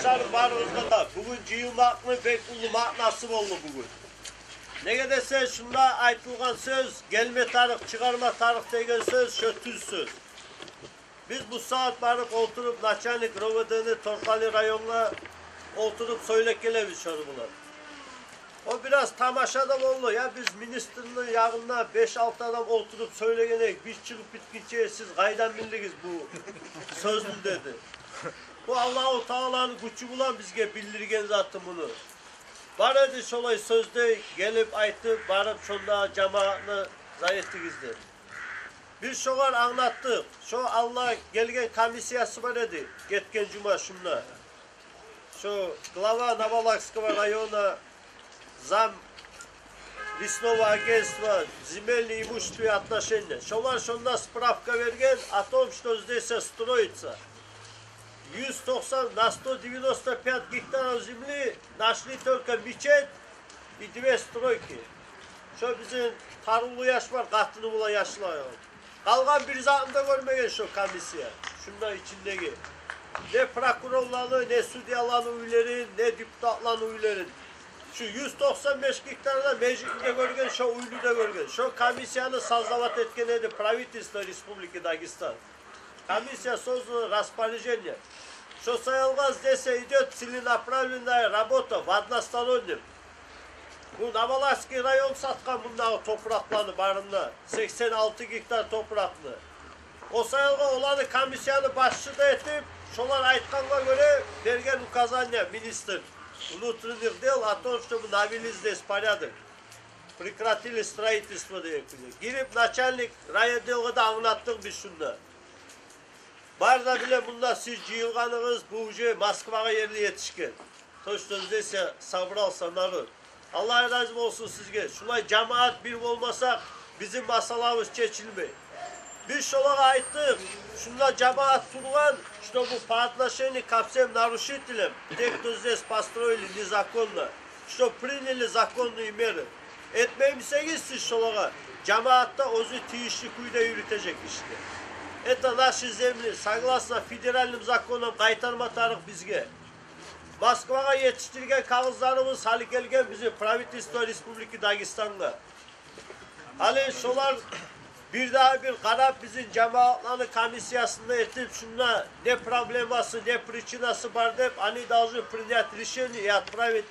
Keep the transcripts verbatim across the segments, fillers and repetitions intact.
Къардашларым, барыгъызгъа да бугюн жыйылмакъны бек уллу маънасы болду бугюн. Неге десе, шунда айтылгъан сёз, гелме тарыкъ, чыгъарма тарыкъ деген сёз, шо тюз сёз. Биз бу сагьат барып олтуруп, начальник РОВД-ни Торкъали районгъа олтуруп сёйлеп гелебиз шону булан. О бираз тамаша да болду. Я биз министрни ягъында беш-алты адам олтуруп сёйлеген эдик, биз чыгъып битгинче сиз къайдан билдигиз бу сёзню, деди. Бу Аллагьу Тааланы гючю булан бизге билдирген заты муну. Бар эди шолай сёз де, гелип айтып, барып шондагъы жамаатны зат этигиз деп. Биз шогъар англатдыкъ. Шо алда гелген комиссиясы бар эди, гетген жума шунда. Шо глава Новолакского района, зам лесного агентства, земельные имущественные отношения. Шолар шонда справка берген о том, что здесь строится. Юз токъсан, на сто девяносто пять гектаров земли нашли только мечеть и две стройки. Шо бизин тар уллу яш бар, къатыны булан яшлар. Къалгъан бир затны да гёрмеген шо комиссия. Шунда ичиндеги не прокурорланы, не судьяланы уьйлерин, не депутатланы уьйлерин. Шо юз токъсан беш гектарда межитни де гёрген, шо уьйню де гёрген. Шо комиссияны создавать этген эди правительство Республики Дагестан. Комиссия создана, распоряжение. Шо саялгъа здесь идёт целенаправленная работа в одностороннем. Бу Новолакский район сатгъан мундагъы топуракъланы барын да, сексен алты гектар топуракъны. О саялгъа оланы комиссияны башчысы да этип, шолар айтгъангъа гёре берген указание министр внутренних дел о том, чтобы навели здесь порядок, прекратили строительство деген кюйде. Гирип начальник райотделгъа да англатдыкъ биз шунда. Бары да биле, мунда сиз жыйылгъаныгъыз, бу уже Москвагъа ерли етишген. То, что здесь собрался народ. Аллагь рази болсун сизге. Шулай жамаат бир болмасакъ, бизин масъалабыз чечилмей. Биз шолагъа айтдыкъ, шунда жамаат тургъан, чтобы по отношению ко всем нарушителям, те, кто здесь построили незаконно, чтоб приняли законные меры. Этмеймисегиз сиз шолагъа, жамаат да оьзю тийишли кюйде юрютежек ишни. Это наши земли, согласно федеральным законам къайтарма тарыкъ бизге. Москвагъа етишдирген кагъызларыбыз гьали гелген бизин правительство Республики Дагестангъа. Гьали шолар бир дагъы бир къарап, бизин жамаатланы комиссиясын да этип, шунда не проблемасы, не причинасы бар деп, они должны принять решение и отправить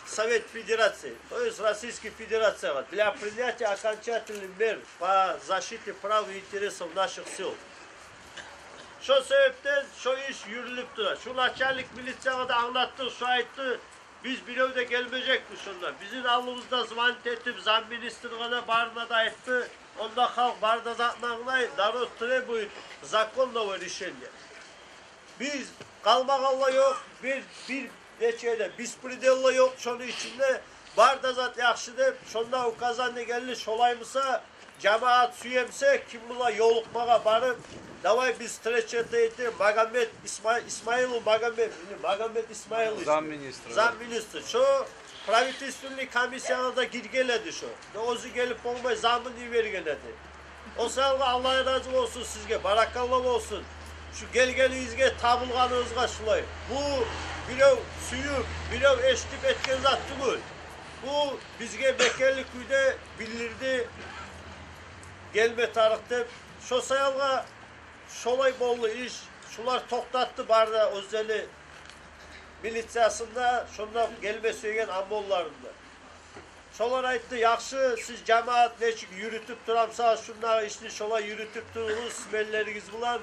в Совет Федерации, то есть Российской Федерациягъа, для принятия окончательных мер по защите прав и интересов наших сел. Шо себепден шо иш юрюлюп тура. Шо начальник милициягъа да англатдыкъ, шо айтды, биз бирев де гелмежекбиз шонда. Бизин алдыбызда звонить этип, замминистрге де, барына да айтды. Онда халкъ бары да затны англай, народ требует законного решения. Биз къалмагъанлар ёкъ, бир, бир нече де беспредел де ёкъ шону ичинде. Бары да зат яхшы деп, шонда указание гелди, шолай буса, жамаат сюе буса, ким булан ёлукъмагъа барып, давай биз встреча этейик деп, Магомед Исма-, Исмаилов Магомед, Магомед Исмаилович. Замминистр, да. Замминистр. Шо правительственный комиссиягъа да гирген эди шо. Да оьзю гелип болмай, замын йиберген эди. О саялгъа Аллагь рази болсун сизге, баракалла болсун. Шу гелгенигизге, табылгъаныгъызгъа шулай. Бу бирев сююп, бирев эшитип этген зат тюгюл. Бу бизге мекенли кюйде билдирди, гелме тарыкъ деп. Шо саялгъа шолай болду иш. Шулар токътатды бары да оьзлени милициясын да, шонда гелме сюеген ОМОНларын да. Шолар айтды: «Яхшы, сиз, жамаат, нечик юрютюп турамысыз шундагъы ишни, шолай юрютюп туругъуз сменлеригиз булан.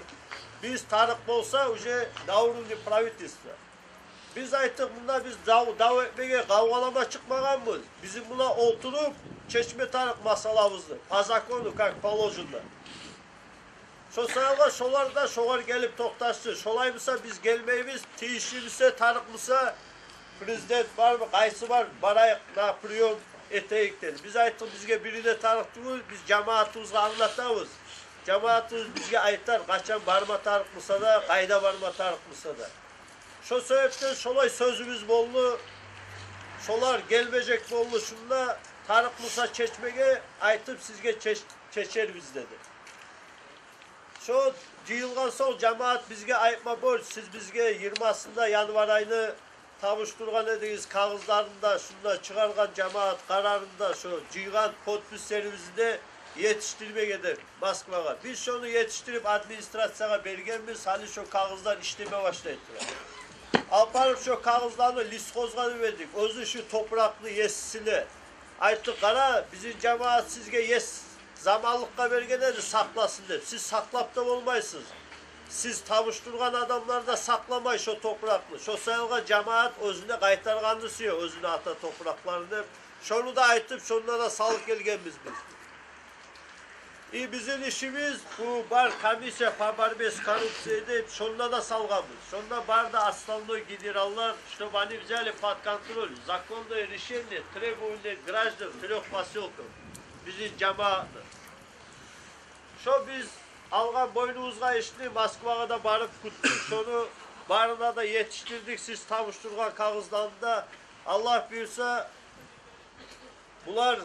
Биз тарыкъ болса, уже на уровне правительства». Биз айтдыкъ: «Мунда биз дав, дав этмеге, къавгъалама чыкъмагъанбыз. Бизин булан олтуруп чечме тарыкъ масъалабызны по закону, как положено». Шо саялгъа шолар да шогъар гелип токъташды. Шолай буса, биз гелмейбиз, тийишли буса, тарыкъ буса, президент бармы, къайсы бар, барайыкъ, на приём этейик, деди. Биз айтдыкъ: «Бизге бири де тарыкъ тюгюл, биз жамаатыбызгъа англатабыз. Жамаатыбыз бизге айтар, къачан барма тарыкъ буса да, къайда барма тарыкъ буса да. Шо себепден шолай сёзюбюз болду. Шолар гелмежек болду. Шунда тарыкъ буса чечмеге, айтып, сизге чеч-, чечербиз деди. Шо жыйылгъан сонг жамаат бизге айтма борч, сиз бизге йигирмасында январь айны тапшургъан эдигиз кагъызларын да, шунда чыгъаргъан жамаат къарарын да, шо жыйгъан подпислерибизни де етишдирмеге деп Москвагъа. Биз шону етишдирип администрациягъа бергенбиз, гьали шо кагъызлар ишлеме башлай тура. Алып барып шо кагъызланы лесхозгъа да бердик. Оьзю шу топуракъны есисине айтдыкъ: «Къара, бизин жамаат сизге ес заманлыкъгъа берген эди, сакъласын деп. Сиз сакълап да болмайсыз. Сиз тапшургъан адамлар да сакъламай шо топуракъны. Шо саялгъа жамаат оьзюне къайтаргъанны сюе, оьзюню ата топуракъларын», — деп. Шону да айтып, шонда да салып гелгенбиз биз. И бизин ишибиз бу бар комиссия по борьбе с коррупцией деп, шонда да салгъанбыз. Шонда бар да основной генераллар, чтобы они взяли под контроль законное решение, требование граждан трёх посёлков. Бизин жамаатны. Шо биз алгъан бойнубузгъа ишни Москвагъа да барып кюттюк. Шону барына да етишдирдик сиз тапшургъан кагъызланы да. Аллагь буюрса, булар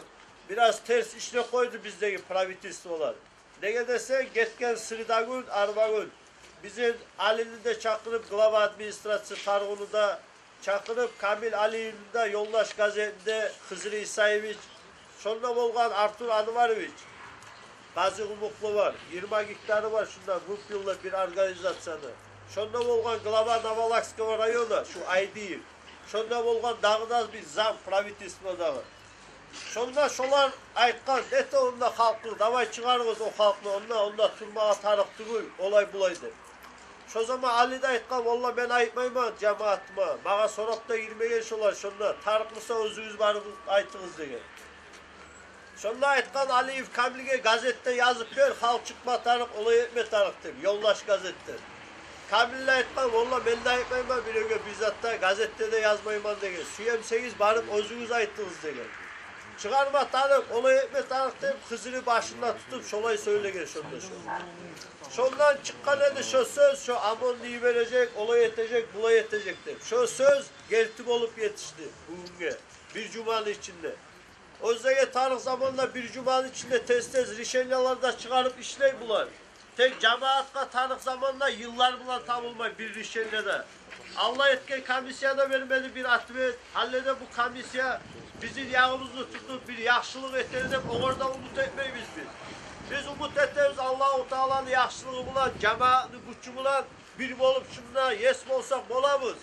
бираз терс ишлеп къойду биздеги правительстволар. Неге десенг, гетген среда гюн, арба гюн бизин Алини де чакъырып, глава администрации Таргъуну да чакъырып, Камил Алиевни де «Ёлдаш» газетинде Хизри Исаевич, шонда болгъан Артур Анварович, Къазикъумукълу бар, йигирма гектары бар шунда, выкупил бир организацияны. Шонда болгъан глава Новолакского района, шу Айдиев. Шонда болгъан дагъы да бир зам правительстводагъы. Шонда шолар айтгъан: «Нете онда халкъны, давай чыгъарыгъыз о халкъны, онда, онда турмагъа тарыкъ тюгюл, олай-булай», — деп. Шо заман Али де айтгъан: «Валлагь, мен айтмайман жамаатыма, магъа сорап да гирмеген шолар шонда, тарыкъ буса оьзюгюз барып айтыгъыз», — деген. Шонда айтгъан Алиев Камилге: «Газетде язып бер, халкъ чыкъма тарыкъ, олай этме тарыкъ», — деп, «Ёлдаш» газетде. Камил де айтгъан: «Валлагь, мен де айтмайман биревге бир зат да, газетде де язмайман», — деген. «Сюемсегиз, барып оьзюгюз айтыгъыз», — деген. «Чыгъарма тарыкъ, олай этме тарыкъ», — деп, Хизри башын да тутуп, шолай сёйлеген шонда шо. Шондан чыкъгъан эди шо сёз, шо ОМОН йибережек, олай этежек, булай этежек деп. Шо сёз герти болуп етишди бугюнге, бир жуманы ичинде. Оьзлеге тарыкъ заманда бир жуманы ичинде тез-тез решениялар да чыгъарып ишлей булар. Тек жамаатгъа тарыкъ заманда йыллар булан табылмай бир решение де. Аллагь этген комиссия да бермеди бир ответ. Гьали де бу комиссия бизин ягъыбызны тутуп, бир яхшылыкъ этер деп, огъар да умут этмейбиз биз. Биз умут этебиз Аллагьу Тааланы яхшылыгъы булан, жамаатны гючю булан. Бир болуп шунда ес болсакъ болабыз.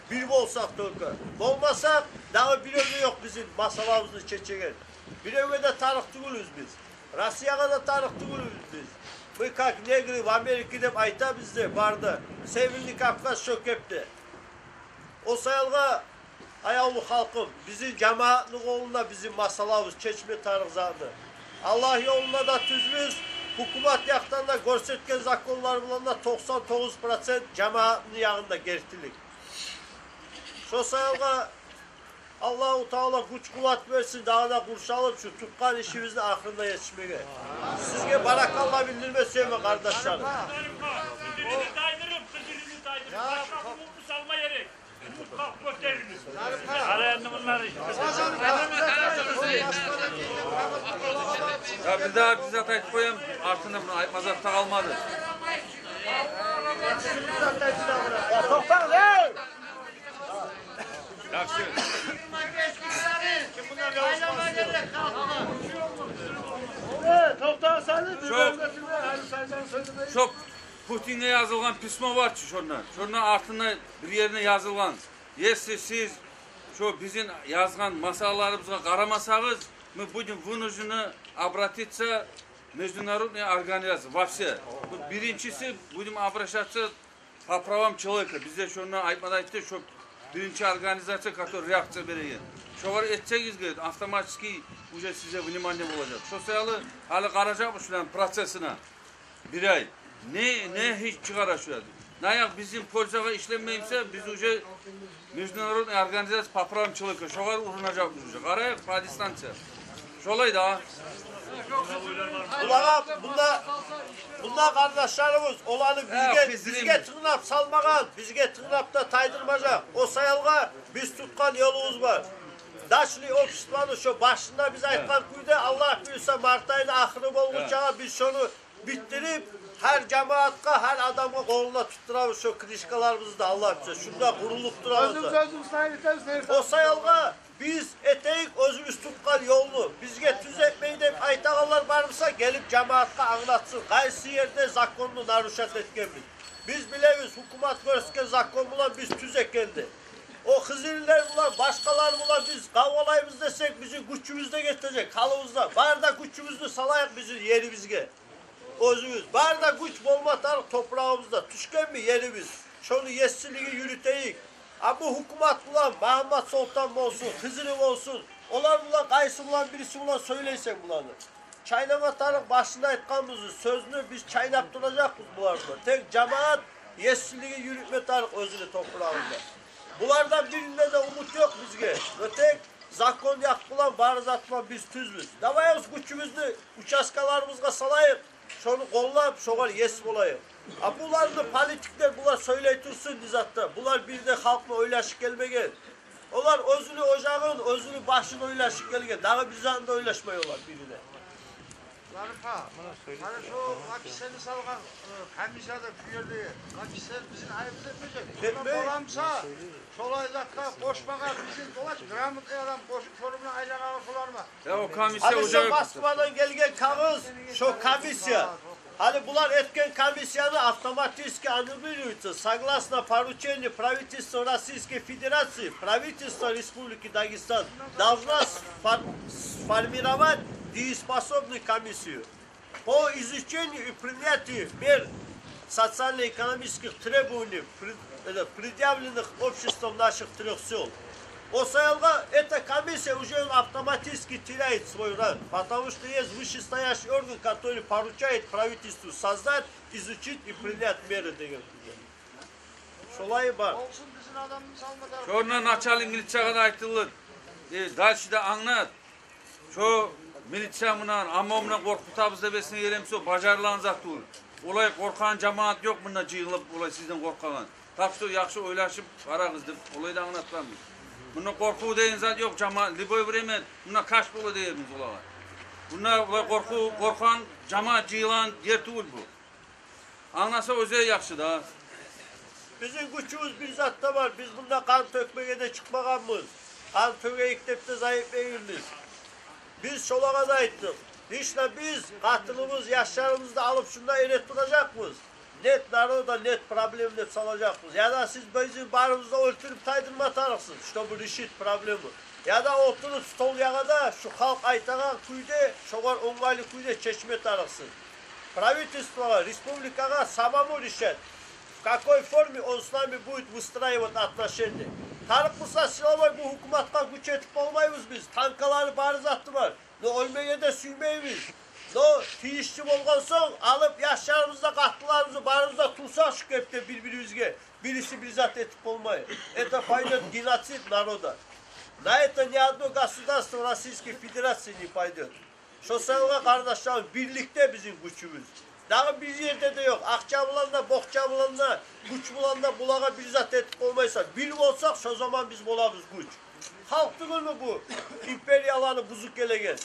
Бир болсакъ только. Болмасакъ, дагъы бирев де ёкъ бизин масъалабызны чечеген. Биревге де тарыкъ тюгюлбюз биз. Россиягъа да тарыкъ тюгюлбюз биз. Мы как негры в Америке деп айта бизде бар да. Северный Кавказ шо кепде. О саялгъа, аявлу халкъым, бизин жамаатны къолунда бизин масъалабыз, чечме тарыкъ затны. Аллагь ёлунда да тюзбюз, гьукумат якъдан да гёрсетген законлар булан да токъсан тогъуз процент жамаатны ягъында гертилик. Шо саялгъа Аллагьу Таала гюч-къуват берсин, дагъы да къуршалып, шу тутгъан ишибизни ахырына етишмеге. Сизге баракалла билдирме сюемен, къардашларым. Бир-бирини тайдырып, бир-бирини тайдырып, башгъа къуллукъну салма герек. Умут халкъ гётерилип. Къара энди мунлар. Я бир дагъы бир зат айтып къояйым, артында муну айтма зат да къалмады. Токътагъыз, эй! Яхшы. Э, токътагъыз, сени. Шо, шо Путинге язылгъан письмо бар чы шонда. Шонда артында бир ерине язылгъан: «Если сиз шо бизин язгъан масъалаларыбызгъа къарамасагъыз, мы будем вынуждены обратиться в международные организации, во все. Мы биринчиси будем обращаться по правам человека». Бизде шонда айтма да айтды, шо биринчи организация, который реакция береген. Шогъар этсегиз, говорит, автоматически уже сизге внимание болажакъ. Шо саялы гьали къаражакъбыз шуланы процессине. Бир ай. Не, не иш чыгъара шу ерде? Наякъ бизин пользагъа ишлемеймсе, биз уже международный организация по правам человека, шогъар урунажакъбыз уже. Къарайыкъ по дистанции. Шолай да. Булагъа, мунда, мунда къардашларыбыз, оланы бизге, бизге тынгнап салмагъан, бизге тынгнап да тайдырмажакъ. О саялгъа биз тутгъан ёлубуз бар. Дачный обществону шо башында биз айтгъан кюйде, Аллагь буюрса, март айны ахыры болгъунчагъа биз шону битдирип, гьар жамаатгъа, гьар адамгъа къолуна тутдурабыз шо книжкаларыбызны да, Аллагь буюрса. Шунда къурулуп турабыз да. О саялгъа биз этейик оьзюбюз тутгъан ёлну. Бизге тюз этмей деп айтагъанлар бар буса, гелип жамаатгъа англатсын, къайсы ерде законну нарушать этгенбиз. Биз билебиз, гьукумат гёрсетген закон булан биз тюз экенни. О хизирлер булан, башгъалар булан биз къавгъалайбыз десек, бизин гючюбюз де гетежек, гьалыбыз да. Бары да гючюбюзню салайыкъ бизин ерибизге. Оьзюбюз, бары да гюч болма тарыкъ топурагъыбызда, тюшгенми ерибиз, шону еслигин юрютейик. А бу гьукумат булан, Магьаммат-Солтан болсун, Хизри болсун, олар булан, къайсы булан, бириси булан сёйлейсен буланы. Чайнама тарыкъ, башында айтгъанбыз, сёзню биз чайнап туражакъбыз булар булан. Тек жамаат еслигин юрютме тарыкъ оьзюню топурагъында. Булардан бирине де умут ёкъ бизге. Тек закон якъ булан, бары зат булан биз тюзбюз. Давай оьз гючюбюзню участкаларыбызгъа салайыкъ, шону къоллап, шогъар ес болайыкъ. А буланы политиклер, булар сёйлей турсун не затда. Булар бир де халкъны ойлашып гелмеген. Олар оьзюню ожагъын, оьзюню башын ойлашып гелген. Дагъы бир затны да ойлашмай олар бири де. Зарифа, гьали шо гьаписни салгъан, э, комиссия да бу ерде, гьаписни бизин айыбыбыз этмежек. Этмей. Боламса, шолай затгъа къошмагъа бизин болаш грамотный адам къошуп, шону булан айланагъан шоларма. Я, о комиссия... Гьали уже шо Москвадан гелген кагъыз, шо комиссия. Гьали булар этген комиссияны автоматически аннулируется. Согласно поручению правительства Российской Федерации, правительство Республики Дагестан должна сфор-, сформировать дееспособную комиссию по изучению и принятию мер социально-экономических требований, пред-, это, предъявленных обществом наших трёх сёл. О саялгъа эта комиссия уже автоматически теряет свой ранг, потому что есть вышестоящий орган, который поручает правительству создать, изучить и принять меры деген. Шолай бар. Шонда начальник милициягъа да айтылды. Э, дальше де англат. Шо милиция мундан, амма мундан къоркъутабыз деп эсине геле буса, бажарылагъан зат тюгюл. Олай къоркъагъан жамаат ёкъ мунда жыйылып, олай сизден къоркъагъан. Так что яхшы ойлашып къарагъыз деп, олай да англатгъанбыз. Мунда къоркъув деген зат ёкъ, жамаат, любой время мунда каш бола дегенбиз олагъа. Мунда олай къоркъув, къоркъагъан жамаат жыйылагъан ер тюгюл бу. Англаса оьзю яхшы да. Бизин гючюбюз бир затда бар. Биз мунда къан тёкмеге де чыкъмагъанбыз. Къан тёгейик деп де зат этмегенбиз. Биз шолагъа да айтдыкъ. Лично биз къатыныбыз, яшларыбызны алып шунда эретуражакъбыз. Нет народа, нет проблем деп салажакъбыз. Яда сиз бизин барыбызны да оьлтюрюп тайдырма тарыкъсыз, чтобы решить проблему. Яда олтуруп стол ягъада шу халкъ айтагъан кюйде, шогъар онгайлы кюйде чечме тарыкъсыз. Правительствогъа, республикагъа самому решать, в какой форме он с нами будет выстраивать отношения. Тарыкъ буса, силовой бу гьукуматгъа гюч этип болмайбыз биз. Танкалары, бары заты бар. Но оьлмеге де сюймейбиз. Но тийишли болгъан сонг, алып яшларыбызны, къатынларыбызны, барыбыз да турсакъ шу кепде бир-бирибизге, бириси бир зат этип болмай. Это пойдёт геноцид народа. На это ни одно государство Российской Федерации не пойдёт. Шо саялгъа, къардашларым, бирликде бизин гючюбюз. Дагъы бир ерде де ёкъ. Акъча булан да, бокъча булан да, гюч булан да булагъа бир зат этип болмайсан. Бир болсакъ, шо заман биз болабыз гюч. Халкъ тюгюлмю бу империяланы бузуп гелеген?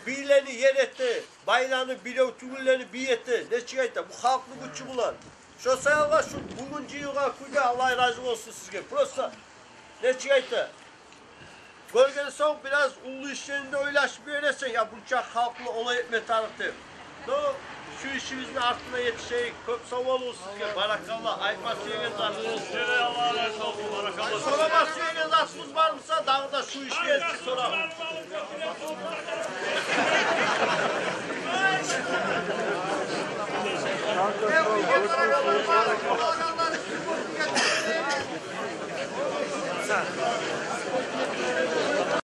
Бийлени ер эте, байланы, бирев тюгюллени бий эте. Нечик айта? Бу халкъны гючю булан. Шо саялгъа шу бугюн жыйылгъан кюйде Аллагь рази болсун сизге. Просто, нечик айта, гёрген сонг, бираз уллу ишлени де ойлашып бересен, я, бунча халкъны олай этме тарыкъ деп. Но шу ишибизни артына етишейик. Кёп сав болугъуз сизге. Баракалла. Айтма сюеген затыгъыз, сорама сюеген затыгъыз бармы? Дагъы да шу ишге сорагъыз.